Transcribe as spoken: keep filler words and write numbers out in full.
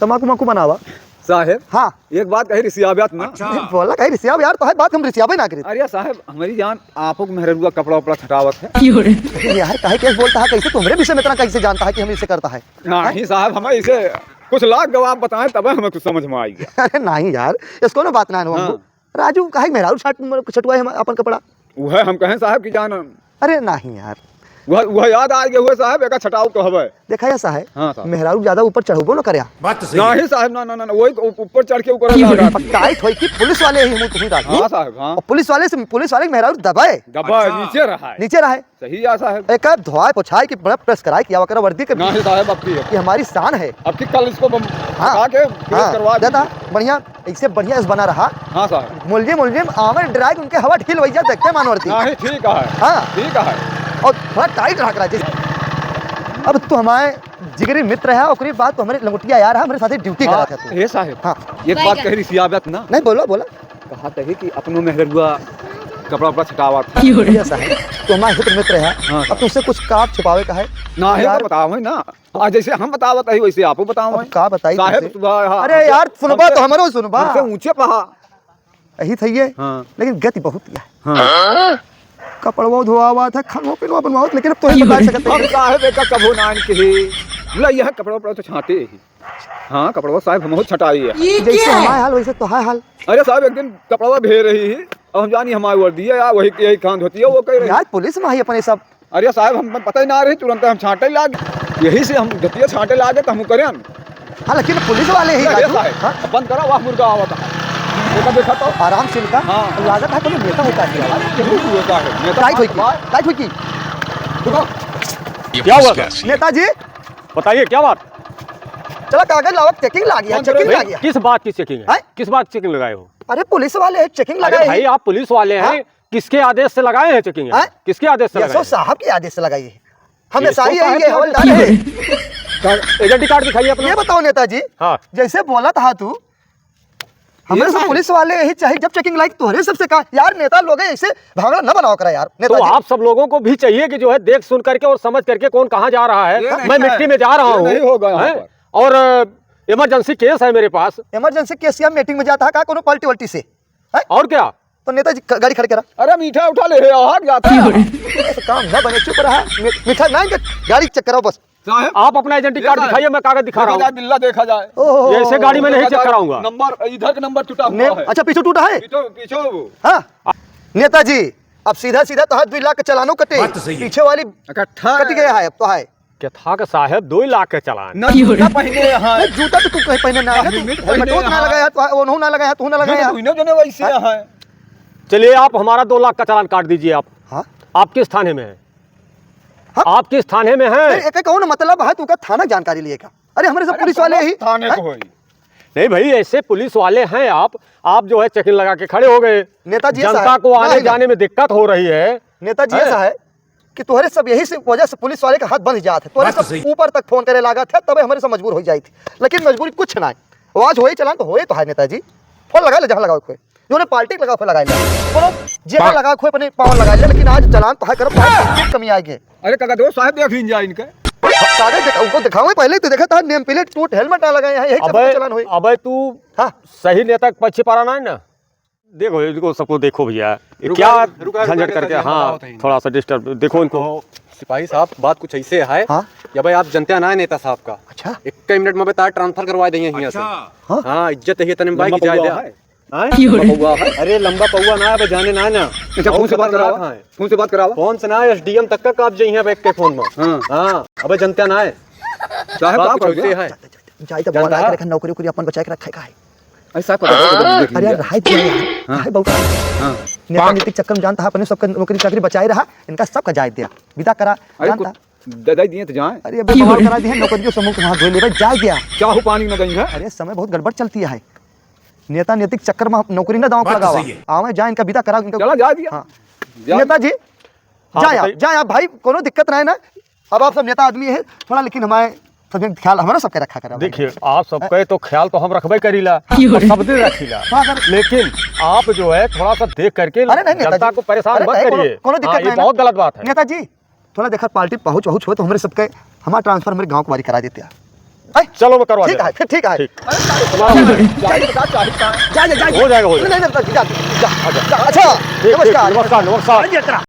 तमाकू माकू बनावा। साहेब, हाँ। एक बात कही रिसियाब्यात ना। अच्छा। नहीं, बोला कही रिसियाब यार, तो है बात हम रिसियाबे ना करी। अरे साहेब, हमरी जान आपो के मेहररुआ कपड़ा उपड़ा छटावत है। अरे यार, काहे केस बोलता है, कैसे तुम्हरे विषय में इतना कैसे जानता है कि हम इसे करता है? नहीं साहेब, हमें इसे कुछ लाख गवाह बताएं तब हमें कुछ समझ में आएगा। अरे नहीं यार, इसको ना बात ना हो। हाँ। राजू काहे मेहरारू छट-, छटुआ है हम-, अपन कपड़ा? वह हम कहें साहेब की जान। अरे नहीं यार। वह, वह याद आ गया हुआ साहेब, एका छटाऊ तो हवे। देखा या साहेब, हाँ साहब। मेहरारू ज्यादा ऊपर चढ़बो न करया। बात तो सही है। नहीं साहेब, ना, ना, ना, ना, वही तो ऊपर चढ़ के ओकरा लगा अब टाइट होई कि पुलिस वाले ही मुंह तुम्ही राजू। हाँ साहब, हाँ। और पुलिस वाले से, पुलिस वाले के मेहरारू दबाए। दबाए, अच्छा। नीचे रहा है। नीचे रहा है। सही है साहब। एक धोआए पोछाए कि बड़ा प्रेस कराए कि आवा करा वर्दी के। नहीं साहब, अब की है। ये हमारी शान है। अब की कल इसको बम-, हाँ। हटा के प्रेस हाँ। करवा देता, दीजिए। बढ़िया, इससे बढ़िया इस बना रहा। हाँ साहब। मुलजिम, मुलजिम आवे डराए उनके हवा ढील वही जा देखते मान वर्दी। नहीं, ठीक है। हाँ। ठीक है। और थोड़ा टाइट रहा करा जी। अब तू हमारे जिगरी मित्र है, ओकरी बात तो हमारे लंगोटिया यार है, हमारे साथ ड्यूटी हाँ, करा था तू। हे साहब, हाँ। एक बात कही रिसियाबत ना। नहीं, बोलो, बोलो। कहा तही कि अपनो मेहररुआ कपड़ा उपड़ा छटावत है। ये साहब, तो हमारे हित मित्र है। हाँ, अब साहब। तुमसे कुछ काम छुपावे का है? ना है यार। तो बताओ है ना। आज जैसे हम बतावत है वैसे आपो बताओ अब है। का बताई साहब, तुमसे? सुबह, हाँ, अरे हमसे, यार, सुनबा हमसे, तो हमरो सुनबा। हमसे ऊंचे पहा। यही था ये। हाँ। लेकिन गति बहुत है। हाँ। कपड़वा धोआवत है, खानवा पीनवा बनवावत, लेकिन अब तो ही बता सकते हैं। हम साहब एका कभो नान के ही। बोला यह कपड़ा उपड़ा तो छाटे ही। हाँ, कपड़वा साहब हमहू छटाई है। ये जैसे क्या है? हमारे हाल वैसे तो है हाल। अरे साहब, एक दिन कपड़वा भेज रही है, अब हम जानी हमारी वर्दी है यार, वही, यही कांध होती है, वो कह रही है। यार, पुलिस में ही अपने सब। अरे साहब, हम पता ही ना रही, तुरंत हम छांटे लाग। यही से हम धोतिया छांटे लागे तो हम करें। हाँ, लेकिन पुलिस वाले ही अरे राजू। साहब, हाँ? बंद करा, वह मुर्गा आवत है। देखा, देखा तो। आराम से इनका हाँ। लागत है, कोई नेता होता है क्या? अरे, जरूर होता है। नेता टाइट होई की, बात टाइट होई की। रुको। ये क्या हुआ सर? नेताजी। बताइए, क्या बात? चला, कागज लावा, चेकिंग लागी है, कौन चेकिंग भाई, लागी है। किस बात की चेकिंग है? हैं? किस बात की चेकिंग लगाए हो? अरे, पुलिस वाले हैं, चेकिंग अरे लगाए भाई, हैं। आप पुलिस वाले हैं, हाँ? किसके आदेश से लगाए हैं चेकिंग है? हैं? किसके आदेश से लगाए हैं? साहब के आदेश से लगाई है। हम एसओ एसआई है, साहब ये के हवलदार आदेश है। से। का-, आइडेंटिटी कार्ड दिखाइए अपना। ये बताओ नेताजी, हाँ। जैसे बोला था तू, हमारे ये सब साहब। पुलिस वाले यही चाहे जब चेकिंग लाइक तोहरे सबसे का, यार नेता लोग ऐसे भांगड़ा न बनाओ करा यार, तो नेताजी। आप सब लोगों को भी चाहिए कि जो है देख सुन करके और समझ करके कौन कहाँ जा रहा है। ये नहीं मैं है। मिट्टी में जा रहा ये हूँ। नहीं होगा यहाँ हैं? पर। और, अ, इमरजेंसी केस है मेरे पास। इमरजेंसी केस या मीटिंग में जाता है का कोनो पार्टी वार्टी से? हैं? और क्या? तो नेताजी क-, गाड़ी खड़ी करा। अरे मीठा उठा ले, आ जाता है। ऐसा काम ना बने, चुप रहा। मी-, मीठा ना इनके गाड़ी चेक कराओ बस। साहब, आप अपना आइडेंटिटी कार्ड देखा जाए। दिखाइए, मैं कागज दिखा रहा देखा हूँ। जाए, बिल्ला देखा जाए। ओहो। ये ऐसे गाड़ी में नहीं देखा चेक जाए, कराऊंगा। नंबर इधर का नंबर टूटा हुआ नहीं, है। अच्छा, पीछे टूटा है? पीछे, पीछे वो। हाँ। नेताजी, अब सीधा सीधा तो हाथ दुई लाख के चालानो कटे। बात तो सही है। पीछे वाली इकट्ठा कट गया है, अब तो है। क्या था कि साहब, दुई लाख के चालान? ना जूता पहने हैं। नहीं, जूता तो तू कहीं पहने ना है ना, तू हेलमेट हेलमेट पहने ना हैं। लगाया, तू ओनहू ना लगाया, तू ना लगाया। तू इन्हें जने वैसे हैं। चलिए, आप हमारा दो लाख का चालान काट दीजिए आप। हाँ? आप किस थाने में हैं? हाँ? आप किस थाने में हैं? अरे, एक कौन मतलब है तू का थाना जानकारी लिए का? अरे, हमारे सब अरे, पुलिस वाले ही थाने हैं। को होई। नहीं भाई, ऐसे पुलिस वाले हैं आप, आप जो है चेकिंग लगा के खड़े हो गए। नेताजी, ऐसा जनता है। को आने नहीं, नहीं। जाने में दिक्कत हो रही है। नेताजी, हैं? ऐसा है कि तोहरे सब यही से वजह से पुलिस वाले का हाथ बंध जात है। तोहरे बात तो सब सही। ऊपर तक फोन करे लागत है, तबे हमारे से मजबूर हो जाई थी। लेकिन मजबूरी कुछ ना है। आवाज होए चालान तो होए तो है नेताजी। फोन लगा ले, जहाँ लगाओ कोई। जोने पार्टी लगा खोए लगाई ले। कोनो जेब में लगा खोए अपने पावन लगाई ले, लेकिन आज चालान तो है करो, पाँच सौ की कमी आ गई। अरे काका, दो साहब देख लीन जाए इनके। कागज दिखा, उनको दिखाओ पहले, तो देखा था नेम प्लेट टूट, हेलमेट ना लगाए हैं, यही चक्कर में अबे, चालान हुई। अबे तू हाँ। सही नेता के पक्ष पर आना है ना? देखो, इनको सबको देखो भैया, ये रुका, क्या रुका, रुका, झंझट रुका, करके, रुका, हाँ, बताओ, बताओ। थोड़ा सा डिस्टर्ब, देखो इनको। तो सिपाही साहब, बात कुछ ऐसे है हाँ? कि भाई आप जनते ना है नेता साहब का। अच्छा। एक ही मिनट में बता, ट्रांसफर करवा देंगे यहाँ से। अच्छा। हाँ? हाँ, इज्जत है तने भाई लंबा की जाए पौवा दे। है। हाँ? लंबा पौवा है। अरे लंबा पौवा ना, अब जाने ना ना। अच्छा, बहुत फोन से बात खतरनाक करावा। है। फोन से बात करावा। फोन से ना, एसडीएम तक का आप जाइए अब एक के फोन में। हाँ। हाँ, अब जनते ना है। साहब, बात का कुछ कर ऐसे दिया? है। जाए तो जानता भगवान है? आके रखे, नौकरी उकरी अपन बचाए के रखे का है। ऐसा कर दो, अरे यार, रहाई दिया यार। हाँ। रहाई बहुत। हाँ। नेता नीति के चक्कर में जानता है, अपने सबका नौकरी चाकरी बचाए रहा, इनका सबका जाए दिया, विदा करा, अरे जानता। कुछ दे, दे दिए तो जाए। अरे अबे बवाल करा दिए, नौकरियों से मुंह वहाँ धो ले भाई, जाए दिया। चाहू पानी न देंगे। अरे समय बहुत गड़बड़ चलती है, नेता नीति के चक्कर में नौकरी ना दांव पे बात तो लगावा। सही है। आवे जाए, इनका विदा करा, इनका चला जाए दिया। हाँ। जाए। नेताजी, हाँ, जाए आप, बताइए। जाए आप भाई, कोनो दिक्कत ना है ना। अब आप सब नेता आदमी है, थोड़ा लेकिन हमारे सब ख्याल हमारा सबके रखा करा भाई। देखिए, आप सबके तो ख्याल तो हम रखबे करीला, और सब दिन रखीला। हाँ, सर। लेकिन आप जो है थोड़ा सा देख करके अरे नहीं, नेताजी। जनता को परेशान अरे मत नहीं, कोनो, करिए। कोनो दिक्कत हाँ, ये नहीं ना। बहुत गलत बात है। नेताजी, थोड़ा देखा पार्टी पहुँच वहुँच हो तो हमारे सबके, हमारा ट्रांसफर हमारे गाँव के बारी करा देते हैं। हैं? चलो, मैं करवा ठीक देता है, हूँ। फिर ठीक है। ठीक। जा, जा, जा, जा। हो जाएगा, हो नहीं, जाएगा। नहीं, नहीं, जा, जा, जा। अच्छा, ठीक, ठीक, नमस्कार। नमस्कार, नमस्कार।